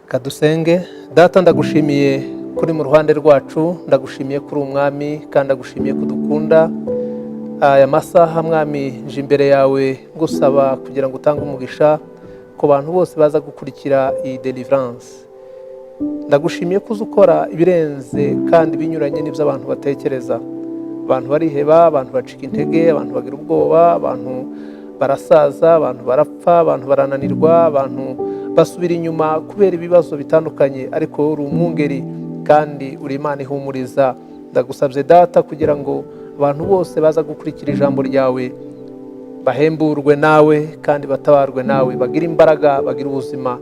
Kadusenge. Data, ndagushimiye kuri mu ruhande rwacu, ndagushimiye kuri umwami kandi ndagushimiye kudukunda. Aya masaha, Mwami, nje imbere yawe ngusaba kugira ngo utange umugisha ku bantu bose baza gukurikira iyi deliverance. Ndagushimiye ko uzi ukora ibirenze kandi binyuranye n'ibyo abantu batekereza. Abantu bariheba, abantu bacika intege, abantu bagira ubwoba, abantu barasaza, abantu barapfa, abantu barananirwa, abantu basubira inyuma kubera ibibazo bitandukanye, ariko wowe uri umwungeri kandi uri Imana ihumuriza. Ndagusabye, Data, kugira ngo abantu bose baza gukurikira ijambo ryawe bahemburwe nawe kandi batabarwe nawe, bagire imbaraga, bagire ubuzima.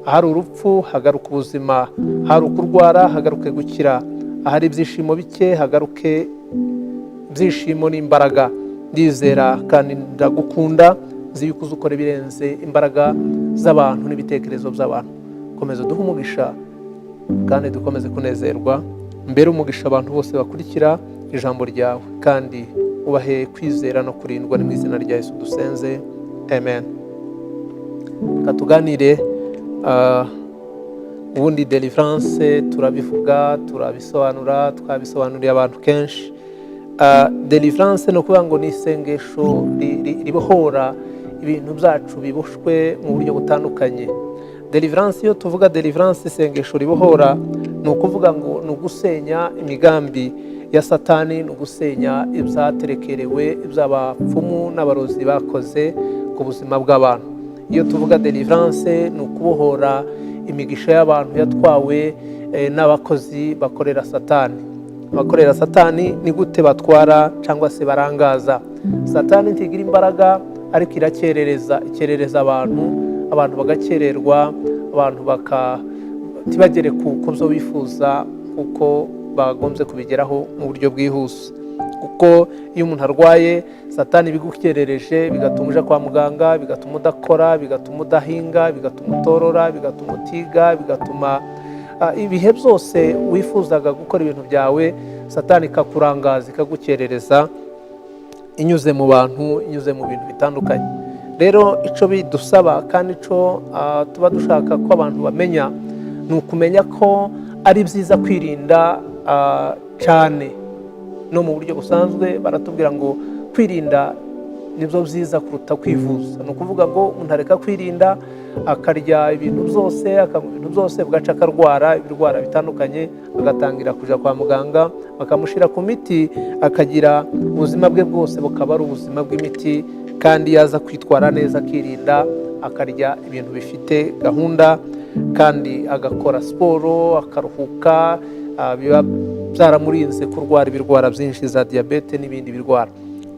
Ahari urupfu hagaruka ubuzima, ahari ukurwara hagaruke gukira, ahari ibyishimo bike hagaruke ibyishimo n'imbaraga. Ndizera kandi ndagukunda, nzi yuko uzi ukora ibirenze imbaraga z'abantu n'ibitekerezo by'abantu. Komeza uduhe umugisha kandi dukomeze kunezerwa. Mbere umugisha abantu bose bakurikira ijambo ryawe kandi ubahe kwizera no kurindwa. Ni mu izina rya Yesu dusenze, amen. Reka tuganire. Ubundi deliverance turabivuga, turabisobanura, twabisobanuriye abantu kenshi. Deliverance ni ukuvuga ngo ni isengesho ribohora ibintu byacu biboshwe mu buryo butandukanye. Deliverance, iyo tuvuga deliverance, isengesho ribohora, ni ukuvuga ngo ni ugusenya imigambi ya Satani, ni ugusenya ibyaterekerewe, iby'abapfumu n'abarozi bakoze ku buzima bw'abantu. Iyo tuvuga deliverance, ni ukubohora imigisha y'abantu yatwawe n'abakozi bakorera Satani. Abakorera Satani ni gute batwara cyangwa se barangaza? Satani ntigira imbaraga, ariko irakerereza, ikerereza abantu, abantu bagakererwa, abantu ntibagere ku byo bifuza kuko bagombye kubigeraho mu buryo bwihuse. Kuko iyo umuntu arwaye, Satani ibigukerereje, bigatuma ujya kwa muganga, bigatuma udakora, bigatuma udahinga, bigatuma utorora, bigatuma utiga, bigatuma ibihe byose wifuzaga gukora ibintu byawe, Satani ikakurangaza, ikagukerereza inyuze mu bantu, inyuze mu bintu bitandukanye. Rero icyo bidusaba kandi icyo tuba dushaka ko abantu bamenya ni ukumenya ko ari byiza kwirinda cyane. No mu buryo busanzwe baratubwira ngo kwirinda nibyo byiza kuruta kwivuza. Ni ukuvuga ngo umuntu areka kwirinda, akarya ibintu byose, akanywa ibintu byose, bugaca akarwara ibirwara bitandukanye, agatangira kujya kwa muganga, bakamushyira ku miti, akagira ubuzima bwe bwose bukaba ari ubuzima bw'imiti, kandi yaza kwitwara neza, akirinda, akarya ibintu bifite gahunda kandi agakora siporo, akaruhuka, biba byaramurinze kurwara ibirwara byinshi za diyabete n'ibindi birwara.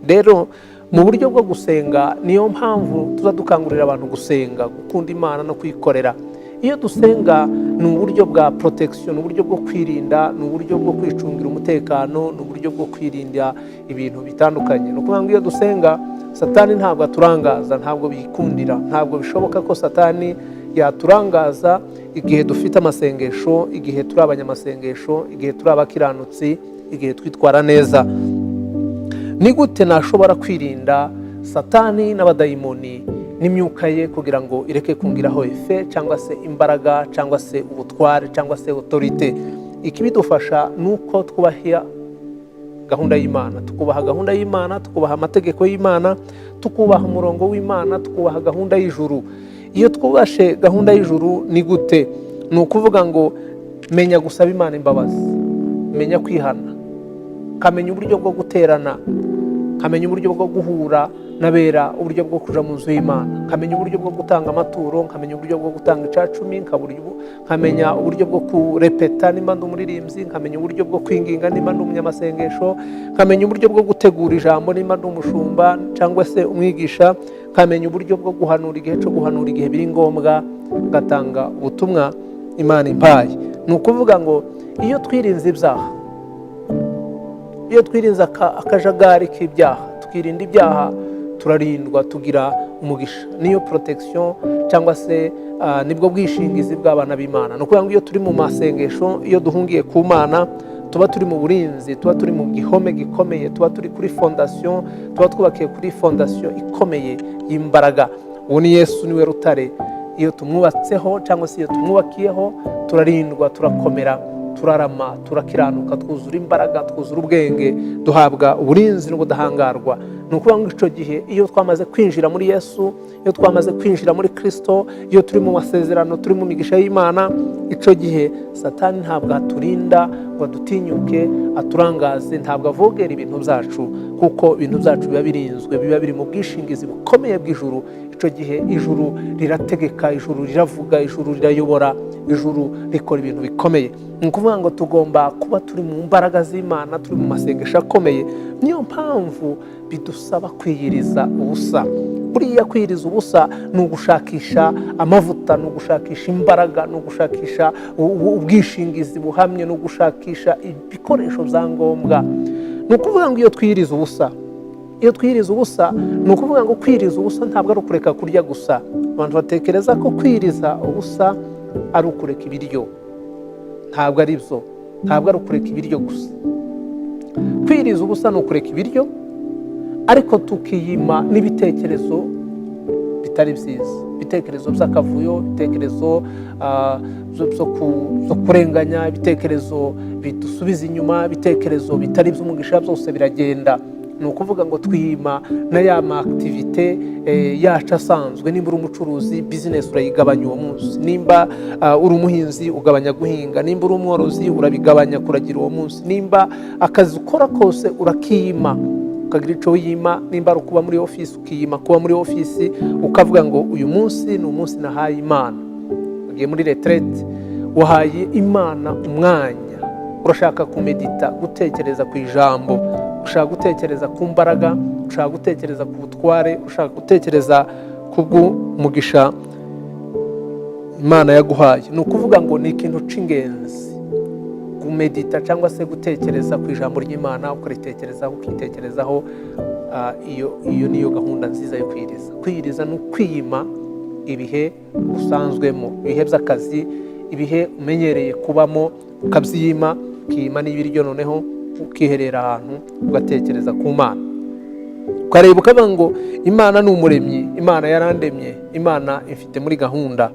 Rero mu buryo bwo gusenga, niyo mpamvu tuza dukangurira abantu gusenga, gukunda Imana no kuyikorera. Iyo dusenga ni uburyo bwa protection, ni uburyo bwo kwirinda, ni uburyo bwo kwicungira umutekano, ni uburyo bwo kwirinda ibintu bitandukanye. Ni ukuvuga ngo iyo dusenga, Satani ntabwo aturangaza, ntabwo bikundira, ntabwo bishoboka ko Satani yaturangaza igihe dufite amasengesho, igihe turi abanyamasengesho, igihe turi abakiranutsi, igihe twitwara neza. Ni gute nashobora kwirinda Satani n'abadayimoni n'imyuka ye kugira ngo ireke kungiraho effet cyangwa se imbaraga cyangwa se ubutware cyangwa se autorité? Ikibidufasha ni uko twubaha gahunda y'Imana, tukubaha gahunda y'Imana, tukubaha amategeko y'Imana, tukubaha umurongo w'Imana, tukubaha gahunda y'ijuru. Iyo twubashe gahunda y'ijuru ni gute? Ni ukuvuga ngo menya gusaba Imana imbabazi, menya kwihana, nkamenya uburyo bwo guterana, nkamenya uburyo bwo guhura n'abera, uburyo bwo kuja mu nzu y'Imana, nkamenya uburyo bwo gutanga amaturo, nkamenya uburyo bwo gutanga icacumi, nkamenya uburyo bwo kurepeta nimba ndi umuririmbyi, nkamenya uburyo bwo kwinginga nimba ndi umunyamasengesho, nkamenya uburyo bwo gutegura ijambo nimba ndi umushumba cyangwa se umwigisha, nkamenya uburyo bwo guhanura igihe cyo guhanura, igihe biri ngombwa ngatanga ubutumwa Imana impaye. Ni ukuvuga ngo iyo twirinze ibyaha, iyo twirinze akajagari k'ibyaha, tukirinda ibyaha, turarindwa, tugira umugisha. Niyo protection cyangwa se nibwo bwishingizi bw'abana b'Imana. Ni ukuvuga ngo iyo turi mu masengesho, iyo duhungiye ku Mana, tuba turi mu burinzi, tuba turi mu gihome gikomeye, tuba turi kuri fondation, tuba twubakiye kuri fondation ikomeye y'imbaraga. Uwo ni Yesu, niwe rutare. Iyo tumwubatseho cyangwa se iyo tumwubakiyeho, turarindwa, turakomera, turarama, turakiranuka, twuzura imbaraga, twuzura ubwenge, duhabwa uburinzi n'ubudahangarwa. Ni ukuvuga ngo icyo gihe iyo twamaze kwinjira muri Yesu, iyo twamaze kwinjira muri Kirisito, iyo turi mu masezerano, turi mu migisha y'Imana, icyo gihe Satani ntabwo aturinda ngo adutinyuke, aturangaze, ntabwo avogera ibintu byacu, kuko ibintu byacu biba birinzwe, biba biri mu bwishingizi bukomeye bw'ijuru. Icyo gihe ijuru rirategeka, ijuru riravuga, ijuru rirayobora, ijuru rikora ibintu bikomeye. Ni ukuvuga ngo tugomba kuba turi mu mbaraga z'Imana, turi mu masengesho akomeye. Niyo mpamvu bidusaba kwiyiriza ubusa. Buriya kwiyiriza ubusa ni ugushakisha amavuta, ni ugushakisha imbaraga, ni ugushakisha ubwishingizi buhamye, ni ugushakisha ibikoresho bya ngombwa. Ni ukuvuga ngo iyo twiyiriza ubusa, iyo twiyiriza ubusa, ni ukuvuga ngo kwiyiriza ubusa ntabwo ari ukureka kurya gusa. Abantu batekereza ko kwiyiriza ubusa ari ukureka ibiryo. Ntabwo ari byo, ntabwo ari ukureka ibiryo gusa. Kwiyiriza ubusa ni ukureka ibiryo, ariko tukiyima n'ibitekerezo bitari byiza, ibitekerezo by'akavuyo, ibitekerezo byo kurenganya, ibitekerezo bidusubiza inyuma, ibitekerezo bitari iby'umugisha, byose biragenda. Ni ukuvuga ngo twiyima na ya ma activités yacu asanzwe. Nimba uri umucuruzi, business urayigabanya uwo munsi. Nimba uri umuhinzi, ugabanya guhinga. Nimba uri umworozi, urabigabanya kuragira uwo munsi. Nimba akazi ukora kose, urakiyima, ukagira icyo wiyima. Nimba ari ukuba muri ofisi, ukiyima kuba muri ofisi, ukavuga ngo uyu munsi ni umunsi nahaye Imana. Ugiye muri retraite, wahaye Imana umwanya, urashaka kumedita, gutekereza ku ijambo, ushaka gutekereza ku mbaraga, ushaka gutekereza ku butware, ushaka gutekereza ku bw'umugisha Imana yaguhaye. Ni ukuvuga ngo ni ikintu cy'ingenzi kumedita cyangwa se gutekereza ku ijambo ry'Imana, ukaritekerezaho, ukitekerezaho. Iyo niyo gahunda nziza yo kwiyiriza. Kwiyiriza ni ukwiyima ibihe usanzwemo, ibihe by'akazi, ibihe umenyereye kubamo, ukabyiyima, ukiyima n'ibiryo, noneho ukiherera ahantu ugatekereza ku Mana, ukareba ukavuga ngo Imana ni umuremyi, Imana yarandemye, Imana ifite muri gahunda.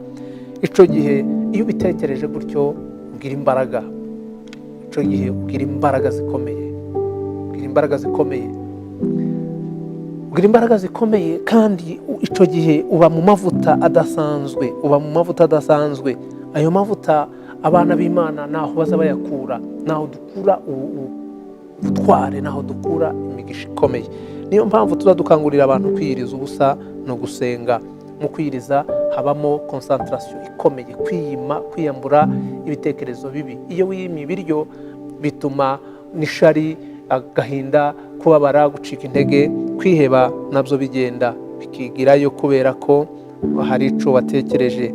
Icyo gihe iyo ubitekereje gutyo ugira imbaraga. Icyo gihe ugira imbaraga zikomeye, ugira imbaraga zikomeye, ugira imbaraga zikomeye. Kandi icyo gihe uba mu mavuta adasanzwe, uba mu mavuta adasanzwe. Ayo mavuta abana b'Imana ntaho baza bayakura, ntaho dukura ubutware, ntaho dukura imigisha ikomeye. Niyo mpamvu tuza dukangurira abantu kwiyiriza ubusa no gusenga. Mu kwiyiriza habamo concentration ikomeye, kwiyima, kwiyambura ibitekerezo bibi. Iyo wiyimye ibiryo bituma n'ishari, agahinda, kubabara, gucika intege, kwiheba nabyo bigenda bikigirayo, kubera ko hari icyo watekereje.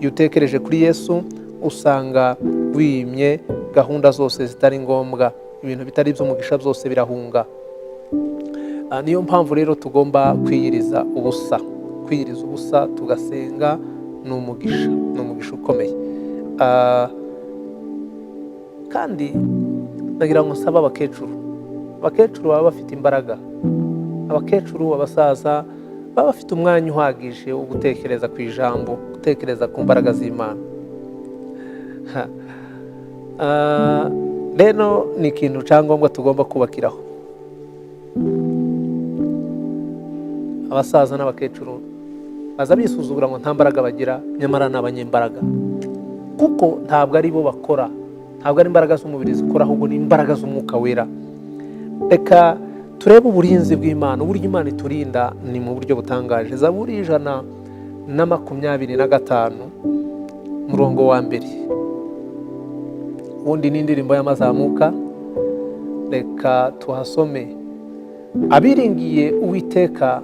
Iyo utekereje kuri Yesu, usanga wiyimye gahunda zose zitari ngombwa, ibintu bitari iby'umugisha byose birahunga. Niyo mpamvu rero tugomba kwiyiriza ubusa. Kwiyiriza ubusa tugasenga ni umugisha, ni umugisha ukomeye. Kandi ndagira ngo nsabe abakecuru. Abakecuru baba bafite imbaraga, abakecuru, abasaza baba bafite umwanya uhagije wo gutekereza ku ijambo, gutekereza ku mbaraga z'Imana. Rero ni ikintu cya ngombwa tugomba kubakiraho. Abasaza n'abakecuru baza bisuzugura ngo nta mbaraga bagira, nyamara ni abanyembaraga, kuko ntabwo ari bo bakora, ntabwo ari imbaraga z'umubiri zikora, ahubwo ni imbaraga z'Umwuka Wera. Reka turebe uburinzi bw'Imana. Uburyo Imana iturinda ni mu buryo butangaje. Zaburi 125, umurongo wa mbere, ubundi ni indirimbo y'amazamuka. Reka tuhasome. Abiringiye Uwiteka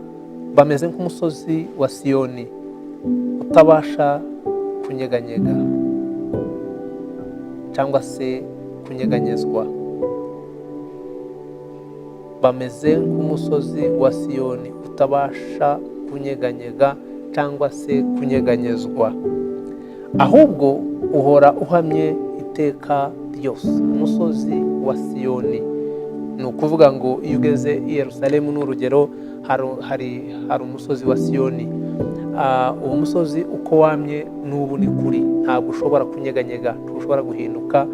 bameze nk'umusozi wa Siyoni utabasha kunyeganyega cyangwa se kunyeganyezwa. Bameze nk'umusozi wa Siyoni utabasha kunyeganyega cyangwa se kunyeganyezwa, ahubwo uhora uhamye iteka ryose. Umusozi wa Siyoni, ni ukuvuga ngo iyo ugeze i Yerusalemu, ni urugero, hari umusozi wa Siyoni. Uwo musozi uko wamye n'ubu ni kuri, ntabwo ushobora kunyeganyega, ntushobora guhinduka.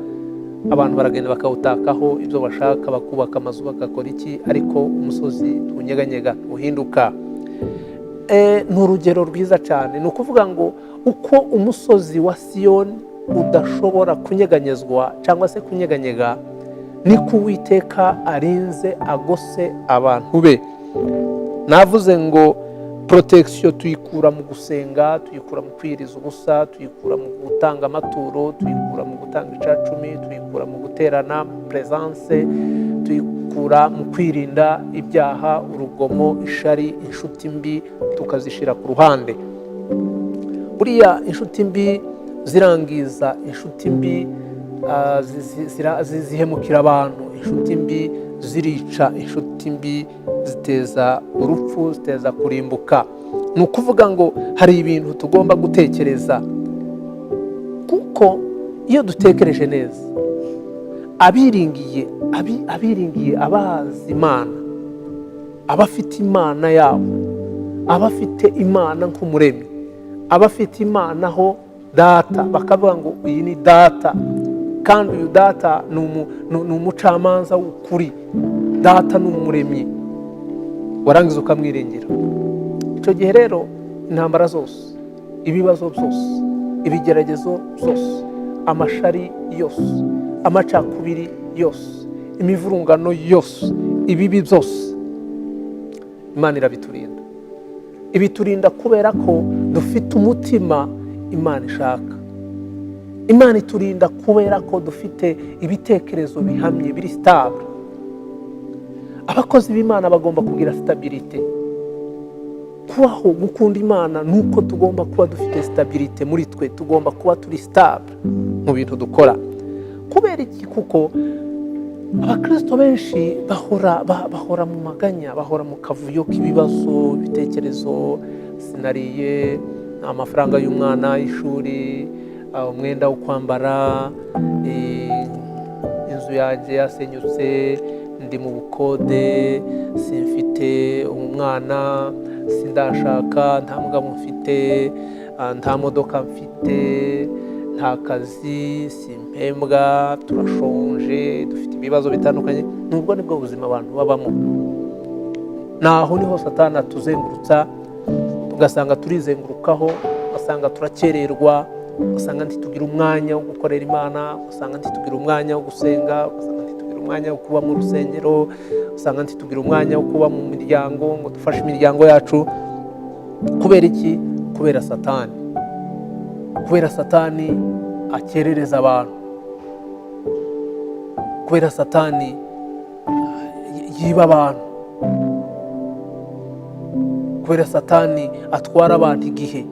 Abantu baragenda bakawutakaho ibyo bashaka, bakubaka amazu, bagakora iki, ariko umusozi ntunyeganyega, ntuhinduka. Ni urugero rwiza cyane. Ni ukuvuga ngo uko umusozi wa Siyoni udashobora kunyeganyezwa cyangwa se kunyeganyega, niko Uwiteka arinze agose abantu be. Navuze ngo protection tuyikura mu gusenga, tuyikura mu kwiriza ubusa, tuyikura mu gutanga amaturo, tuyikura mu gutanga icacumi, tuyikura mu guterana presence, tuyikura mu kwirinda ibyaha, urugomo, ishari, inshuti mbi tukazishyira ku ruhande. Buriya inshuti mbi zirangiza, inshuti mbi zihemukira abantu, inshuti mbi zirica, inshuti mbi ziteza urupfu, ziteza kurimbuka. Ni ukuvuga ngo hari ibintu tugomba gutekereza, kuko iyo dutekereje neza, abiringiye, abazi Imana, abafite Imana yabo, abafite Imana nk'umuremyi, abafite Imana aho data, bakavuga ngo uyu ni data, kandi uyu data ni umucamanza w'ukuri, data ni umuremyi, warangiza ukamwiringira. Icyo gihe rero intambara zose, ibibazo byose, ibigeragezo byose, amashari yose, amacakubiri yose, imivurungano yose, ibibi byose, Imana irabiturinda. Ibiturinda kubera ko dufite umutima Imana ishaka. Imana iturinda kubera ko dufite ibitekerezo bihamye, biri stable. Abakozi b'Imana bagomba kugira stabilité. Kubaho gukunda Imana ni uko tugomba kuba dufite stabilité muri twe, tugomba kuba turi stable mu bintu dukora. Kubera iki? Kuko abakirisito benshi bahora mu maganya, bahora mu kavuyo k'ibibazo, ibitekerezo: sinariye, amafaranga y'umwana y'ishuri, umwenda wo kwambara, inzu yanjye yasenyutse, ndi mu bukode, simfite umwana, sindashaka, nta mugabo mfite, nta modoka mfite, nta kazi, simpembwa, turashonje, dufite ibibazo bitandukanye. Nubwo nibwo buzima abantu babamo, naho niho Satani atuzengurutsa, tugasanga turizengurukaho, ugasanga turakererwa, ugasanga ntitugira umwanya wo gukorera Imana, ugasanga ntitugira umwanya wo gusenga, ugasanga ntitugira umwanya wo kuba mu rusengero, ugasanga ntitugira umwanya wo kuba mu miryango ngo dufashe imiryango yacu. Kubera iki? Kubera Satani, kubera Satani akerereza abantu, kubera Satani yiba abantu, kubera Satani atwara abantu igihe.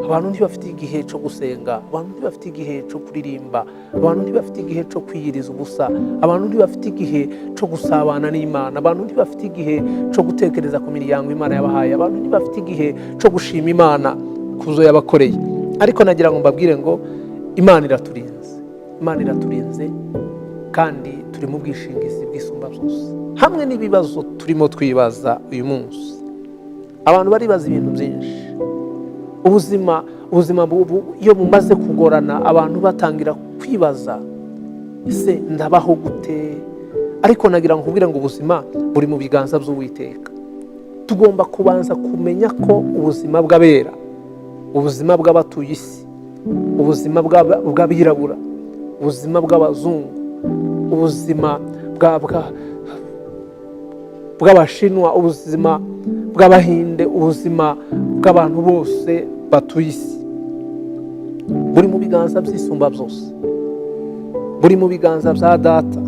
Abantu ntibafite igihe cyo gusenga, abantu ntibafite igihe cyo kuririmba, abantu ntibafite igihe cyo kwiyiriza ubusa, abantu ntibafite igihe cyo gusabana n'Imana, abantu ntibafite igihe cyo gutekereza ku miryango Imana yabahaye, abantu ntibafite igihe cyo gushima Imana ku zo yabakoreye. Ariko nagira ngo mbabwire ngo Imana iraturinze, Imana iraturinze, kandi turi mu bwishingizi bw'isumba byose. Hamwe n'ibibazo turimo twibaza uyu munsi, abantu baribaza ibintu byinshi. Ubuzima iyo bumaze kugorana, abantu batangira kwibaza: ese ndabaho gute? Ariko nagira ngo nkubwire ngo ubuzima buri mu biganza by'Uwiteka. Tugomba kubanza kumenya ko ubuzima bw'abera, ubuzima bw'abatuye isi, ubuzima bw'abirabura, ubuzima bw'abazungu, ubuzima bw'abashinwa, ubuzima bw'abahinde, ubuzima bw'abantu bose batuye isi buri mu biganza by'isumba byose, buri mu biganza bya data.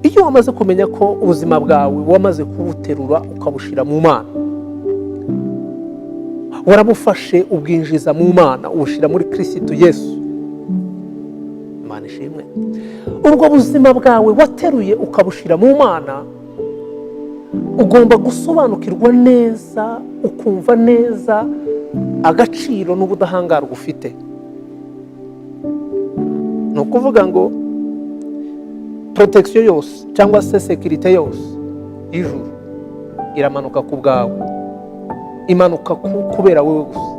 Iyo wamaze kumenya ko ubuzima bwawe wamaze kubuterura ukabushyira mu Mana, warabufashe ubwinjiza mu Mana, ubushyira muri Kirisitu Yesu, Imana ishimwe, ubwo buzima bwawe wateruye ukabushyira mu Mana, ugomba gusobanukirwa neza, ukumva neza agaciro n'ubudahangarwa ufite. Ni ukuvuga ngo protection yose cyangwa se sécurité yose y'ijuru iramanuka ku bwawe. Imanuka kubera wowe gusa.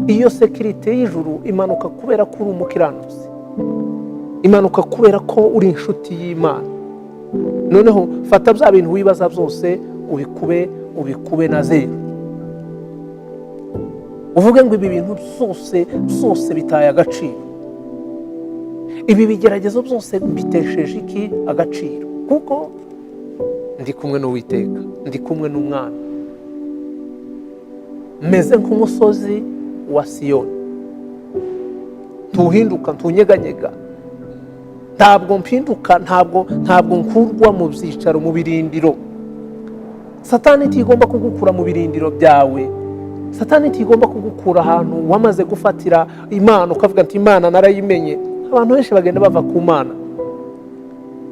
Iyo sécurité y'ijuru imanuka kubera ko uri umukiranutsi, imanuka kubera ko uri inshuti y'Imana. Noneho fata bya bintu wibaza byose, ubikube, ubikube na zeru, uvuge ngo ibi bintu byose byose bitaye agaciro, ibi bigeragezo byose mbitesheje iki agaciro, kuko ndi kumwe n'Uwiteka, ndi kumwe n'Umwana, meze nk'umusozi wa Siyoni, ntuhinduka, ntunyeganyega, ntabwo mpinduka, ntabwo nkurwa mu byicaro, mu birindiro. Satani ntigomba kugukura mu birindiro byawe. Satani ntigomba kugukura ahantu wamaze gufatira Imana, ukavuga ati: "Imana narayimenye." Abantu benshi bagenda bava ku Mana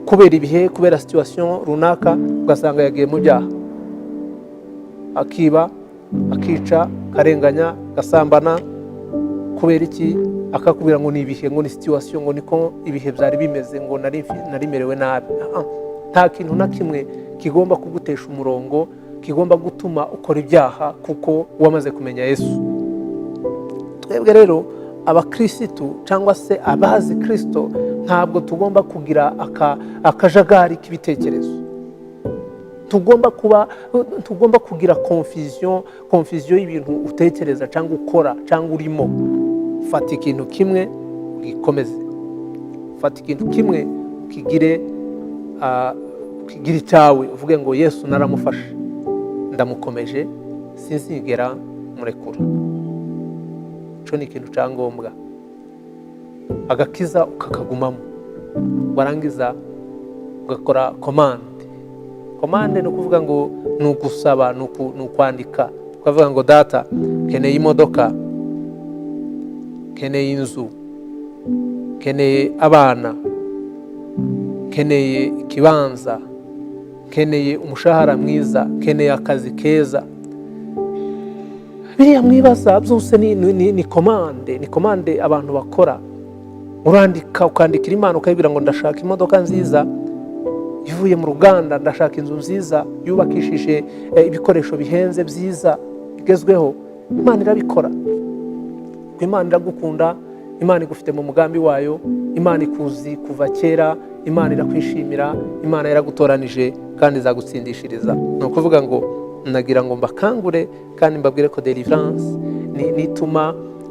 kubera ibihe, kubera situation runaka, ugasanga yagiye mu byaha, akiba, akica, akarenganya, agasambana. Kubera iki? Akakubwira ngo ni ibihe, ngo ni situation, ngo niko ibihe byari bimeze, ngo nari merewe nabi. Ah, ah. Nta kintu na kimwe kigomba kugutesha umurongo, kigomba gutuma ukora ibyaha, kuko wamaze kumenya Yesu. Twebwe rero abakirisitu cyangwa se abazi Kirisito, ntabwo tugomba kugira akajagari k'ibitekerezo. Tugomba kugira confusion y'ibintu utekereza cyangwa ukora cyangwa urimo. Fata ikintu kimwe ugikomeze, fata ikintu kimwe ukigire icyawe, uvuge ngo: "Yesu naramufashe, ndamukomeje, sinzigera murekura." Icyo ni ikintu cya ngombwa. Agakiza ukakagumamo, warangiza ugakora commande. Commande ni ukuvuga ngo ni ugusaba, ni ukwandika, ukavuga ngo: "Data, nkeneye imodoka, nkeneye inzu, nkeneye abana, nkeneye ikibanza, nkeneye umushahara mwiza, nkeneye akazi keza." Biriya mwibaza byose ni commande, ni commande abantu bakora. Urandika, ukandikira Imana, ukayibwira ngo: "Ndashaka imodoka nziza ivuye mu ruganda, ndashaka inzu nziza yubakishije ibikoresho bihenze byiza bigezweho." Imana irabikora kuko Imana iragukunda, Imana igufite mu mugambi wayo, Imana ikuzi kuva kera, Imana irakwishimira, Imana yaragutoranije kandi izagutsindishiriza. Ni ukuvuga ngo nagira ngo mbakangure kandi mbabwire ko deliverance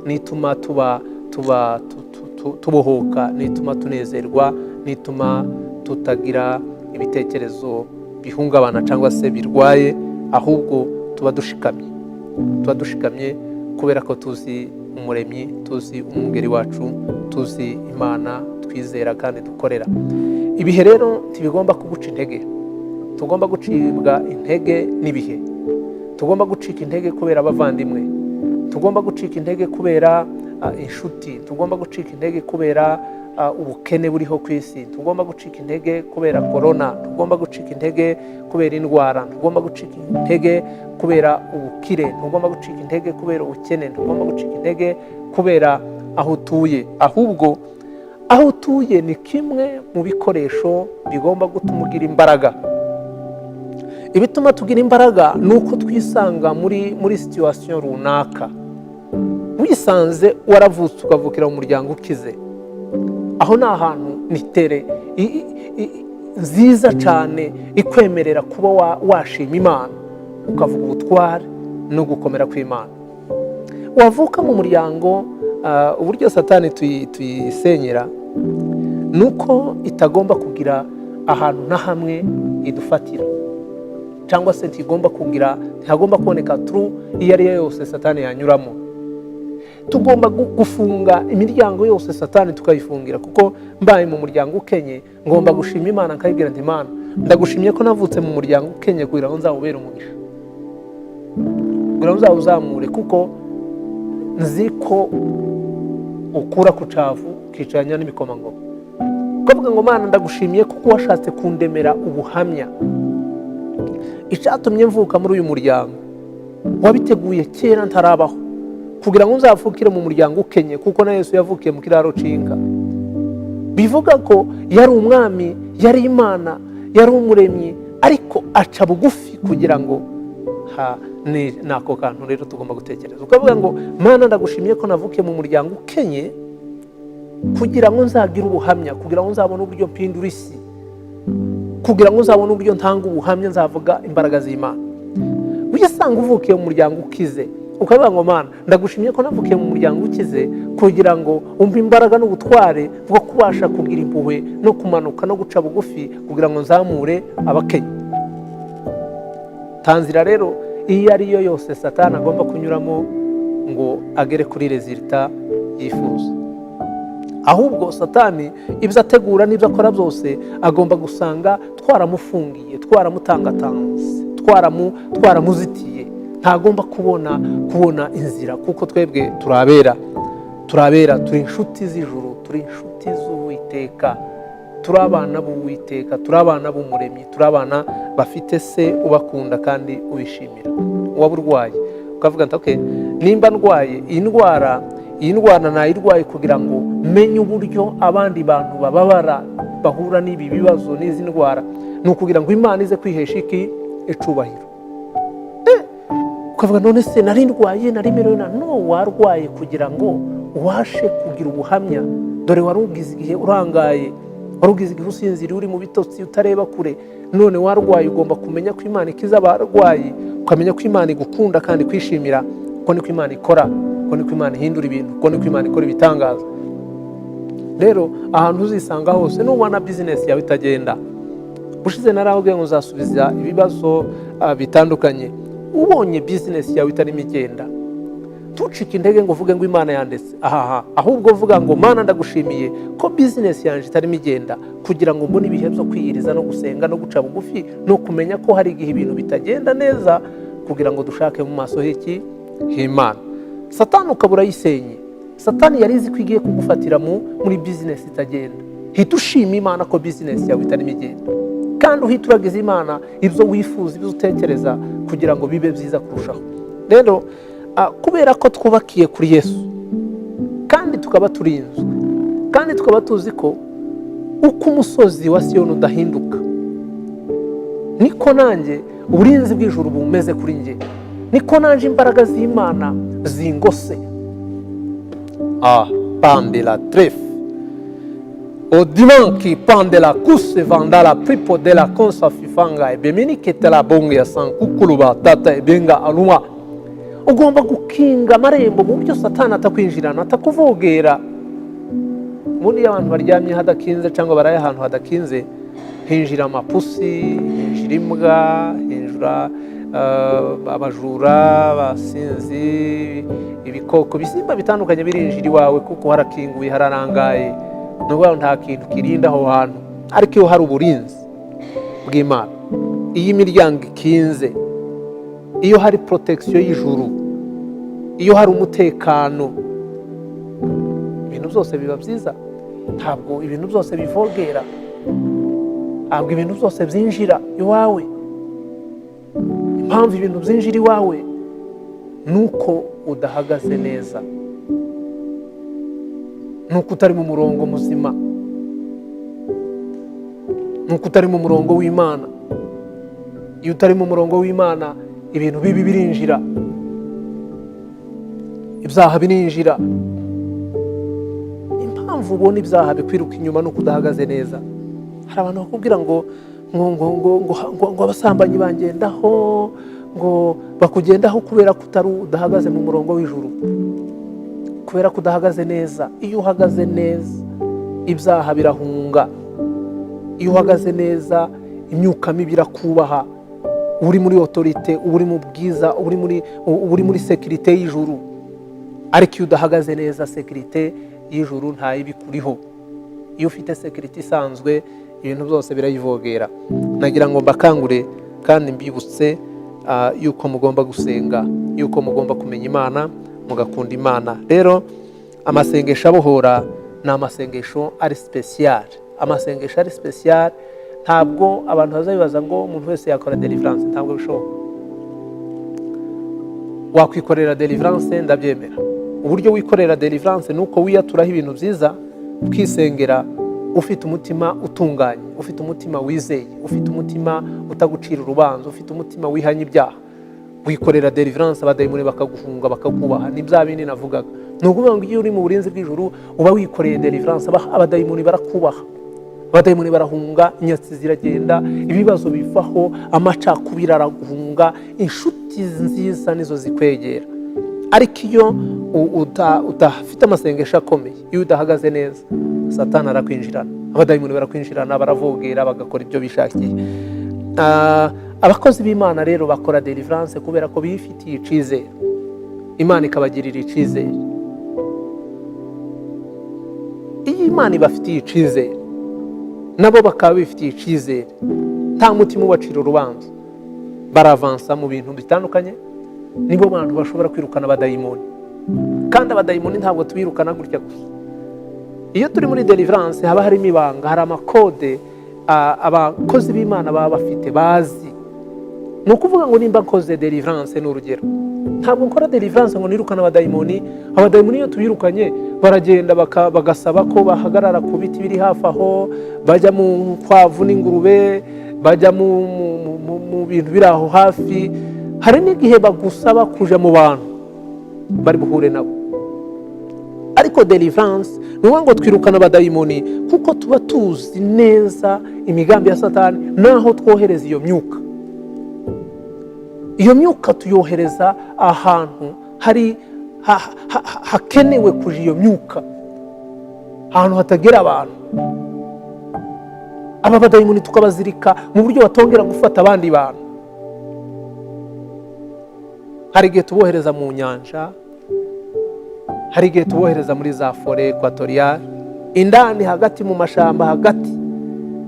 nituma tuba tubohoka, nituma tunezerwa, nituma tutagira ibitekerezo bihungabana cyangwa se birwaye, ahubwo tuba dushikamye, tuba dushikamye kubera ko tuzi Umuremyi, tuzi Umwungeri wacu, tuzi Imana twizera kandi dukorera. Ibihe rero ntibigomba kuguca intege. Tugomba gucibwa intege n'ibihe, tugomba gucika intege kubera abavandimwe, tugomba gucika intege kubera inshuti, tugomba gucika intege kubera ubukene buriho ku isi, tugomba gucika intege kubera korona, tugomba gucika intege kubera indwara, tugomba gucika intege kubera ubukire, tugomba gucika intege kubera ubukene, tugomba gucika intege kubera aho utuye. Ahubwo aho utuye ni kimwe mu bikoresho bigomba gutuma ugira imbaraga. Ibituma tugira imbaraga ni uko twisanga muri situation runaka. Wisanze waravutse, ukavukira mu muryango ukize, aho ni ahantu, ni terrain nziza cyane ikwemerera kuba washima Imana, ukavuga ubutware no gukomera kw'Imana. Wavuka mu muryango, uburyo Satani tuyisenyera ni uko itagomba kugira ahantu na hamwe idufatira, cyangwa se ntigomba kugira, ntihagomba kuboneka trou iyo ari yo yose Satani yanyuramo. Tugomba gufunga imiryango yose, Satani tukayifungira, kuko mbaye mu muryango ukenye, ngomba gushima Imana, nkayibwira nti: "Imana, ndagushimye ko navutse mu muryango ukenye kugira ngo nzawubere umugisha, kugira ngo nzawuzamure, kuko nzi ko ukura ku cavu ukicaranya n'ibikomangoma." Ukavuga ngo: "Mana, ndagushimiye kuko washatse kundemera ubuhamya. Icyatumye mvuka muri uyu muryango wabiteguye kera ntarabaho, kugira ngo nzavukire mu muryango ukenye," kuko na Yesu yavukiye mu kiraro c'inka. Bivuga ko yari umwami, yari Imana, yari Umuremyi, ariko aca bugufi kugira ngo Ni ako kantu rero tugomba gutekereza, ukavuga ngo: "Mana, ndagushimiye ko navukiye mu muryango ukenye kugira ngo nzagire ubuhamya, kugira ngo nzabone uburyo mpindura isi, kugira ngo nzabone uburyo ntanga ubuhamya, nzavuga imbaraga z'Imana." Ujya usanga uvukiye mu muryango ukize, ukavuga ngo: "Mana, ndagushimiye ko navukiye mu muryango ukize kugira ngo umpe imbaraga n'ubutware bwo kubasha kugira impuhwe no kumanuka no guca bugufi kugira ngo nzamure abakenya." Tanzira rero iyo ari yo yose Satani agomba kunyuramo ngo agere kuri résultat yifuza. Ahubwo Satani ibyo ategura n'ibyo akora byose agomba gusanga twaramufungiye, twaramutangatanze, twaramuzitiye. Ntagomba kubona inzira, kuko twebwe turabera, turabera, turi inshuti z'ijuru, turi inshuti z'Uwiteka, turi abana b'Uwiteka, turi abana b'Umuremyi, turi abana bafite se ubakunda kandi ubishimira. Waba urwaye, ukavuga ati: "Okay, nimba ndwaye iyi ndwara, iyi ndwara nayirwaye kugira ngo menye uburyo abandi bantu bababara, bahura n'ibi bibazo n'izi ndwara, ni ukugira ngo Imana ize kwihesha iki? Icubahiro." Ukavuga: "None se nari ndwaye, nari merewe na no?" Warwaye kugira ngo ubashe kugira ubuhamya. Dore wari ugize igihe urangaye, wari ugize igihe usinziriye, uri mu bitotsi, utareba kure. None warwaye, ugomba kumenya ko Imana ikiza abarwayi, ukamenya ko Imana igukunda kandi kwishimira ko niko Imana ikora, ko niko Imana ihindura ibintu, ko niko Imana ikora ibitangaza. Rero ahantu uzisanga hose, nubona bizinesi yawe itagenda, ushize narababwiye ngo uzasubiza ibibazo bitandukanye. Ubonye bizinesi yawe itarimo igenda, ntucike intege ngo uvuge ngo "Imana yandetse ahaha". Ahubwo uvuga ngo: "Mana, ndagushimiye ko bizinesi yanjye itarimo igenda kugira ngo mbone ibihe byo kwiyiriza no gusenga no guca bugufi no kumenya ko hari igihe ibintu bitagenda neza kugira ngo dushake mu maso h'iki? H'Imana." Satani ukaba urayisenye. Satani yari izi ko igiye kugufatira muri bizinesi itagenda. Hita ushima Imana ko bizinesi yawe itarimo igenda, kandi uhita uragiza Imana ibyo wifuza, ibyo utekereza, kugira ngo bibe byiza kurushaho. Rero kubera ko twubakiye kuri Yesu, kandi tukaba turinzwe, kandi tukaba tuzi ko uko umusozi wa Siyoni udahinduka, niko nanjye uburinzi bw'ijuru bumeze kuri njye, niko nanjye imbaraga z'Imana zingose. Pande la tref odimanki pande la kuse vandala pripo de la konsa fifanga ebemenikete la bonge ya sankukuluba tata ebenga aluma. Ugomba gukinga amarembo mu buryo Satani atakwinjirana, atakuvogera. Ubundi iyo abantu baryamye hadakinze cyangwa baraye ahantu hadakinze, hinjira amapusi, hinjira imbwa, hinjira abajura, abasinzi, ibikoko, ibisimba bitandukanye birinjira iwawe, kuko harakinguye, hararangaye. Ni ukuvuga ngo nta kintu kirinda aho hantu. Ariko iyo hari uburinzi bw'Imana, iyo imiryango ikinze, iyo hari protection y'ijuru, iyo hari umutekano, ibintu byose biba byiza. Ntabwo ibintu byose bivogera, ntabwo ibintu byose byinjira iwawe. Impamvu ibintu byinjira iwawe ni uko udahagaze neza, ni uko utari mu murongo muzima, ni uko utari mu murongo w'Imana. Iyo utari mu murongo w'Imana, ibintu bibi birinjira, ibyaha birinjira. Impamvu ubona ibyaha bikwiruka inyuma ni uko udahagaze neza. Hari abantu bakubwira ngo abasambanyi bangendaho, ngo bakugendaho kubera ko utari udahagaze mu murongo w'ijuru, kubera ko udahagaze neza. Iyo uhagaze neza, ibyaha birahunga. Iyo uhagaze neza, imyuka mibi irakubaha. Uri muri autorité, uba uri mu bwiza, uba uri muri sécurité y'ijuru. Ariko iyo udahagaze neza, sécurité y'ijuru ntayibikuriho. Iyo ufite sécurité isanzwe, ibintu byose birayivogera. Nagira ngo mbakangure kandi mbibutse yuko mugomba gusenga, yuko mugomba kumenya Imana, mugakunda Imana. Rero amasengesho abohora ni amasengesho ari spécial, amasengesho ari spécial. Ntabwo abantu bazabibaza ngo umuntu wese yakora délivrance, ntabwo bishoboka. Wakwikorera délivrance, ndabyemera. Uburyo wikorera délivrance ni uko wiyaturaho ibintu byiza, ukisengera ufite umutima utunganye, ufite umutima wizeye, ufite umutima utagucira urubanza, ufite umutima wihanye ibyaha. Wikorera deliverance, abadayimoni bakaguhunga, bakakubaha. Ni bya bindi navugaga. Ni ukuvuga ngo iyo uri mu burinzi bw'ijuru uba wikoreye deliverance, abadayimoni barakubaha, abadayimoni barahunga, inyatsi ziragenda, ibibazo bivaho, amacakubiri araguhunga, inshuti nziza nizo zikwegera. Ariko iyo udafite amasengesho akomeye, iyo udahagaze neza, Satani arakwinjirana, abadayimoni barakwinjirana, baravogera, bagakora ibyo bishakiye. Abakozi b'Imana rero bakora deliverance kubera ko bifitiye icyizere, Imana ikabagirira icyizere. Iyo Imana ibafitiye icyizere, nabo bakaba bifitiye icyizere, nta mutima ubacira urubanza, baravansa mu bintu bitandukanye. Nibo bantu bashobora kwirukana abadayimoni. Kandi abadayimoni ntabwo tubirukana gutya gusa. Iyo turi muri deliverance haba harimo ibanga, hari amakode abakozi b'Imana baba bafite, bazi. Ni ukuvuga ngo nimba nkoze deliverance, ni urugero, ntabwo nkora deliverance ngo nirukane abadayimoni. Abadayimoni iyo tubirukanye baragenda, bagasaba ko bahagarara ku biti biri hafi aho, bajya mu nkwavu n'ingurube, bajya mu bintu biri aho hafi. Hari n'igihe bagusaba kuja mu bantu bari buhure nabo. Ariko deliverance ni ukuvuga ngo twirukana abadayimoni kuko tuba tuzi neza imigambi ya Satani n'aho twohereza iyo myuka. Iyo myuka tuyohereza ahantu hari hakenewe kuja iyo myuka, ahantu hatagera abantu. Aba badayimoni tukabazirika mu buryo batongera gufata abandi bantu. Hari igihe tubohereza mu nyanja, hari igihe tubohereza muri za forêt équatoriale, indani hagati mu mashamba hagati,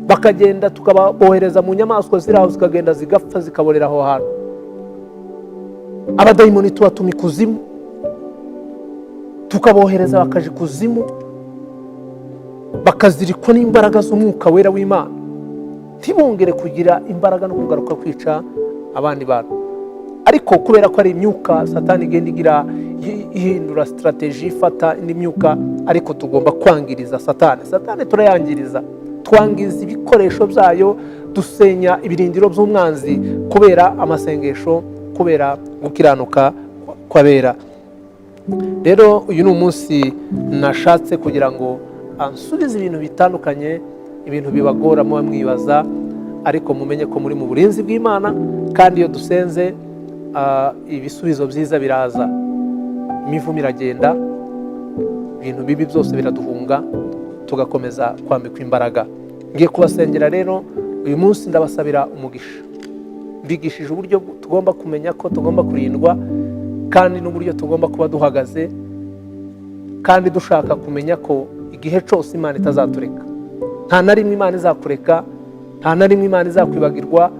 bakagenda, tukabohereza mu nyamaswa ziri aho, zikagenda zigapfa, zikaborera aho hantu. Abadayimoni tubatuma ikuzimu, tukabohereza bakaja ikuzimu, bakazirikwa n'imbaraga z'Umwuka Wera w'Imana, ntibongere kugira imbaraga no kugaruka kwica abandi bantu. Ariko kubera ko ari imyuka, Satani igenda igira ihindura stratégie, ifata indi myuka. Ariko tugomba kwangiriza Satani. Satani turayangiriza, twangiza ibikoresho byayo, dusenya ibirindiro by'umwanzi kubera amasengesho, kubera gukiranuka kw'abera. Rero uyu ni umunsi nashatse kugira ngo ansubize ibintu bitandukanye, ibintu bibagora, muba mwibaza. Ariko mumenye ko muri mu burinzi bw'Imana, kandi iyo dusenze ibisubizo byiza biraza, imivumo iragenda, ibintu bibi byose biraduhunga, tugakomeza kwambikwa imbaraga. Ngiye kubasengera rero uyu munsi, ndabasabira umugisha. Mbigishije uburyo tugomba kumenya ko tugomba kurindwa, kandi n'uburyo tugomba kuba duhagaze, kandi dushaka kumenya ko igihe cyose Imana itazatureka. Nta na rimwe Imana izakureka, nta na rimwe Imana izakwibagirwa.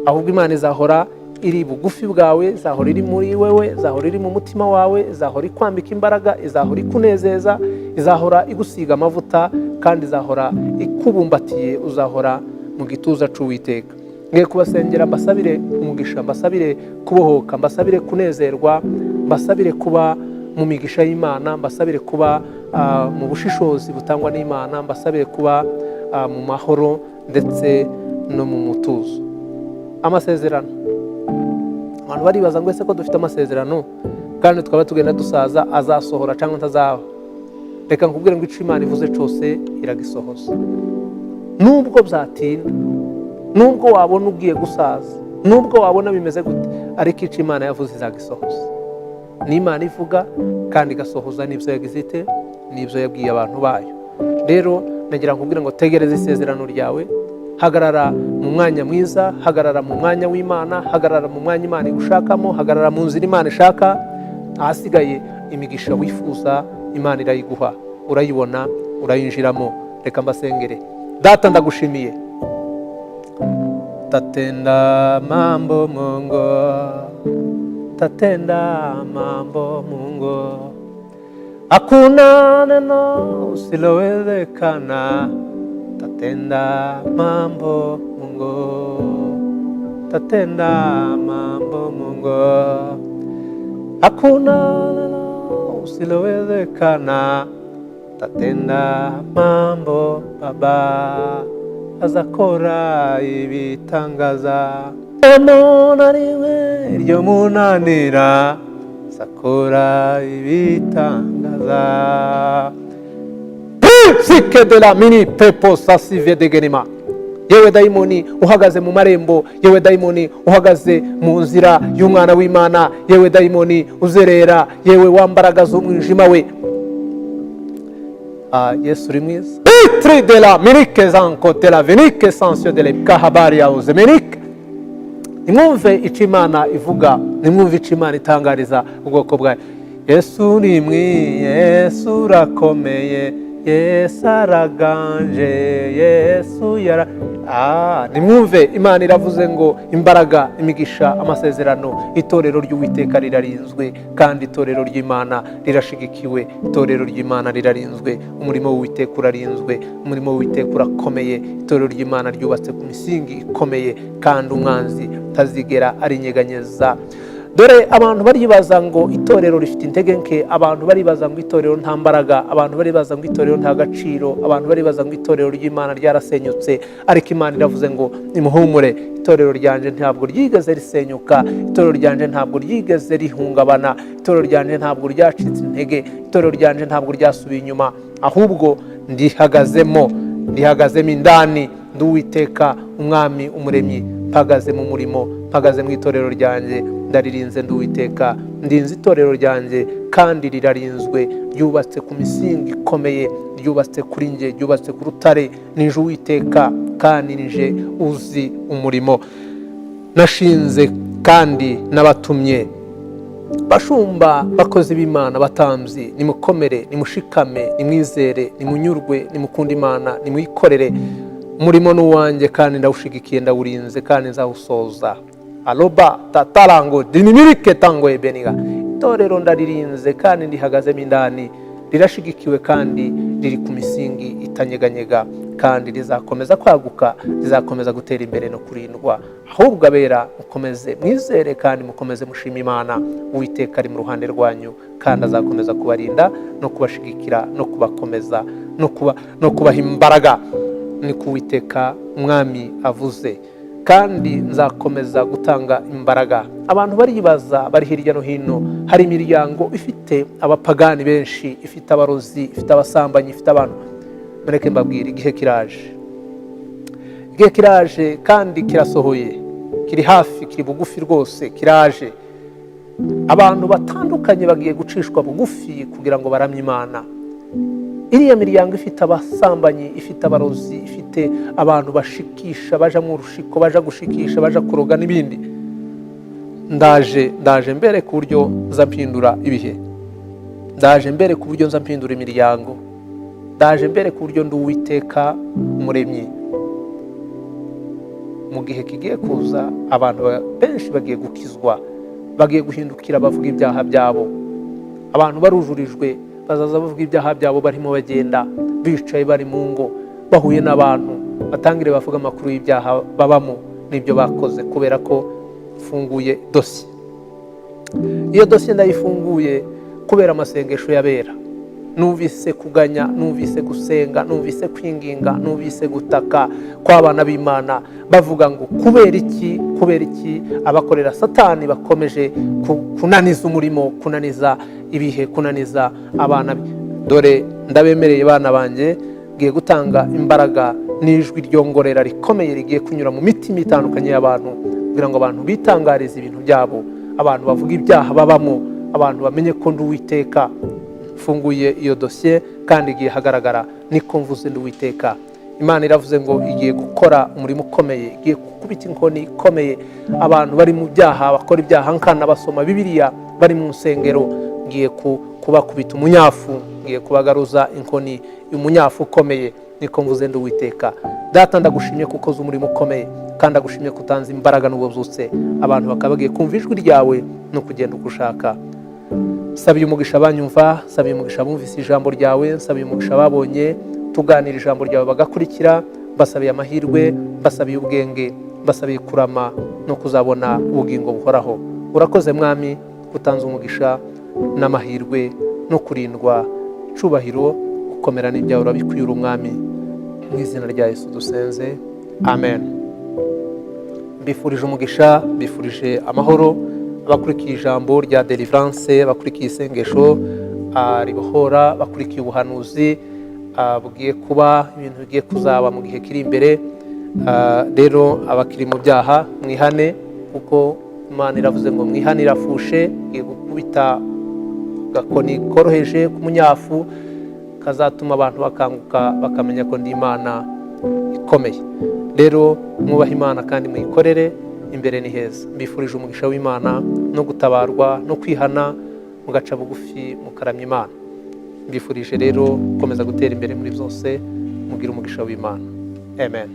Ahubwo Imana izahora iri bugufi bwawe, izahora iri muri wewe, izahora iri mu mutima wawe, izahora ikwambika imbaraga, izahora ikunezeza, izahora igusiga amavuta, kandi izahora ikubumbatiye, uzahora mu gituza cy'Uwiteka. Ngiye kubasengera, mbasabire umugisha, mbasabire kubohoka, mbasabire kunezerwa, mbasabire kuba mu migisha y'Imana, mbasabire kuba mu bushishozi butangwa n'Imana, mbasabire kuba mu mahoro ndetse no mu mutuzo. Amasezerano, abantu baribaza ngo ese ko dufite amasezerano kandi tukaba tugenda dusaza, azasohora cyangwa ntazaba? Reka nkubwire ngo icyo Imana ivuze cyose iragisohoza. Nubwo byatinda, nubwo wabona ugiye gusaza, nubwo wabona bimeze gute, ariko icyo Imana yavuze izagisohoza. Ni Imana ivuga kandi igasohoza n'ibyo yagize ite, n'ibyo yabwiye abantu bayo. Rero nagira nkubwire ngo tegereze isezerano ryawe, hagarara mu mwanya mwiza, hagarara mu mwanya w'Imana, hagarara mu mwanya Imana igushakamo, hagarara mu nzira Imana ishaka. Ahasigaye imigisha wifuza Imana irayiguha, urayibona, urayinjiramo. Reka mbasengere. Data, ndagushimiye. Tatenda mambo Mungu, tatenda mambo Mungu, hakuna neno usilowezekana. Tatenda mambo Mungu, tatenda mambo Mungu, hakuna neno usilowezekana. Tatenda mambo Baba, azakora ibitangaza. Jambo rimwe ryo munanira sakora ibitangaza. Sike de la mini pepo sasive de genima. Yewe dayimoni uhagaze mu marembo, yewe dayimoni uhagaze mu nzira y'umwana w'Imana, yewe dayimoni uzerera, yewe wambaraga z'umwijima we. Ah, Yesu uri mwiza. Itri de la minike zanko de la venike sansio de la kahabari ya uzemenike. Nimwumve icyo Imana ivuga, nimwumve icyo Imana itangariza ubwoko bwayo. Yesu ni mwiza, Yesu urakomeye, Yesu araganje, Yesu yara. Nimwumve Imana iravuze ngo imbaraga, imigisha, amasezerano, itorero ry'Uwiteka rirarinzwe, kandi itorero ry'Imana rirashigikiwe, itorero ry'Imana rirarinzwe, umurimo w'Uwiteka urarinzwe, umurimo w'Uwiteka urakomeye, itorero ry'Imana ryubatse ku misingi ikomeye, kandi umwanzi utazigera arinyeganyeza. Dore abantu baribaza ngo itorero rifite intege nke, abantu baribaza ngo itorero nta mbaraga, abantu baribaza ngo itorero nta gaciro, abantu baribaza ngo itorero ry'Imana ryarasenyutse, ariko Imana iravuze ngo nimuhumure, itorero ryanje ntabwo ryigeze risenyuka, itorero ryanje ntabwo ryigeze rihungabana, itorero ryanje ntabwo ryacitse intege, itorero ryanje ntabwo ryasubiye inyuma, ahubwo ndihagazemo, ndihagazemo indani, ndi Uwiteka umwami umuremyi, mpagaze mu murimo, mpagaze mu itorero ryanjye, ndaririnze, ndi Uwiteka, ndinze itorero ryanjye kandi rirarinzwe, ryubatse ku misingi ikomeye, ryubatse kuri nge, ryubatse ku rutare, nije Uwiteka kandi nije uzi umurimo nashinze kandi nabatumye. Bashumba, bakozi b'Imana, batambyi, nimukomere, nimushikame, nimwizere, nimunyurwe, nimukunde Imana, nimuyikorere. Umurimo ni uwanjye kandi ndawushigikiye, ndawurinze kandi nzawusoza. Aloba tatarango dinimirike tango ebeniga. Itorero ndaririnze kandi ndihagazemo indani, rirashigikiwe kandi riri ku misingi itanyeganyega, kandi rizakomeza kwaguka, rizakomeza gutera imbere no kurindwa. Ahubwo abera mukomeze mwizere kandi mukomeze mushima Imana. Uwiteka ari mu ruhande rwanyu kandi azakomeza kubarinda no kubashigikira no kubakomeza no kubaha imbaraga. Ni ku Uwiteka umwami avuze, kandi nzakomeza gutanga imbaraga. Abantu baribaza bari hirya no hino, hari imiryango ifite abapagani benshi, ifite abarozi, ifite abasambanyi, ifite abantu. Mureke mbabwire, igihe kiraje, igihe kiraje kandi kirasohoye, kiri hafi, kiri bugufi rwose, kiraje. Abantu batandukanye bagiye gucishwa bugufi kugira ngo baramye Imana. Iriya miryango ifite abasambanyi, ifite abarozi, ifite abantu bashikisha, baja mu rushiko, baja gushikisha, baja kuroga n'ibindi, ndaje, ndaje mbere ku buryo nza mpindura ibihe, ndaje mbere ku buryo nza mpindura imiryango, ndaje mbere ku buryo ndi Uwiteka umuremyi. Mu gihe kigiye kuza abantu benshi bagiye gukizwa, bagiye guhindukira bavuga ibyaha byabo. Abantu barujurijwe bazaza bavuga ibyaha byabo, barimo bagenda, bicaye, bari mu ngo, bahuye n'abantu, batangire bavuga amakuru y'ibyaha babamo n'ibyo bakoze, kubera ko mfunguye dosiye. Iyo dosiye ndayifunguye kubera amasengesho y'abera. Numvise kuganya, numvise gusenga, numvise kwinginga, numvise gutaka kw'abana b'Imana bavuga ngo kubera iki, kubera iki abakorera Satani bakomeje kunaniza umurimo, kunaniza ibihe, kunaniza abana be. Dore ndabemereye bana banjye, ngiye gutanga imbaraga n'ijwi ryongorera rikomeye rigiye kunyura mu mitima itandukanye y'abantu, kugira ngo abantu bitangarize ibintu byabo, abantu bavuga ibyaha babamo, abantu bamenye ko ndi Uwiteka. Mfunguye iyo dosiye kandi igiye hagaragara, niko mvuze, ndi Uwiteka. Imana iravuze ngo igiye gukora umurimo ukomeye, igiye gukubita inkoni ikomeye abantu bari mu byaha, bakora ibyaha nkana, basoma Bibiliya, bari mu nsengero. Ngiye kubakubita umunyafu, ngiye kubagaruza inkoni, umunyafu ukomeye, niko mvuze, ndi Uwiteka. Data, ndagushimye kuko uzi umurimo ukomeye, kandi ndagushimye ko utanze imbaraga n'ububyutse, abantu bakaba bagiye kumva ijwi ryawe no kugenda uko ushaka. Sabiye umugisha banyumva, sabiye umugisha bumvise ijambo ryawe, sabiye umugisha babonye tuganira ijambo ryawe bagakurikira. Basabiye amahirwe, basabiye ubwenge, basabiye kurama no kuzabona ubugingo buhoraho. Urakoze Mwami, utanze umugisha n'amahirwe no kurindwa, icubahiro, gukomera n'ibyawe urabikwiye, Umwami. Mu izina rya Yesu dusenze, amen. Mbifurije umugisha, mbifurije amahoro. Abakurikiye ijambo rya deliverance, abakurikiye isengesho ribohora, bakurikiye ubuhanuzi bugiye kuba, ibintu bigiye kuzaba mu gihe kiri imbere. Rero abakiri mu byaha, mwihane, kuko Imana iravuze ngo mwihane, irafushe, igiye gukubita gakoni koroheje k'umunyafu kazatuma abantu bakanguka, bakamenya ko ndi Imana ikomeye. Rero mwubahe Imana kandi muyikorere, imbere ni heza. Mbifurije umugisha w'Imana no gutabarwa no kwihana, mugaca bugufi, mukaramya Imana. Mbifurije rero gukomeza gutera imbere muri byose, mugire umugisha w'Imana. Amen.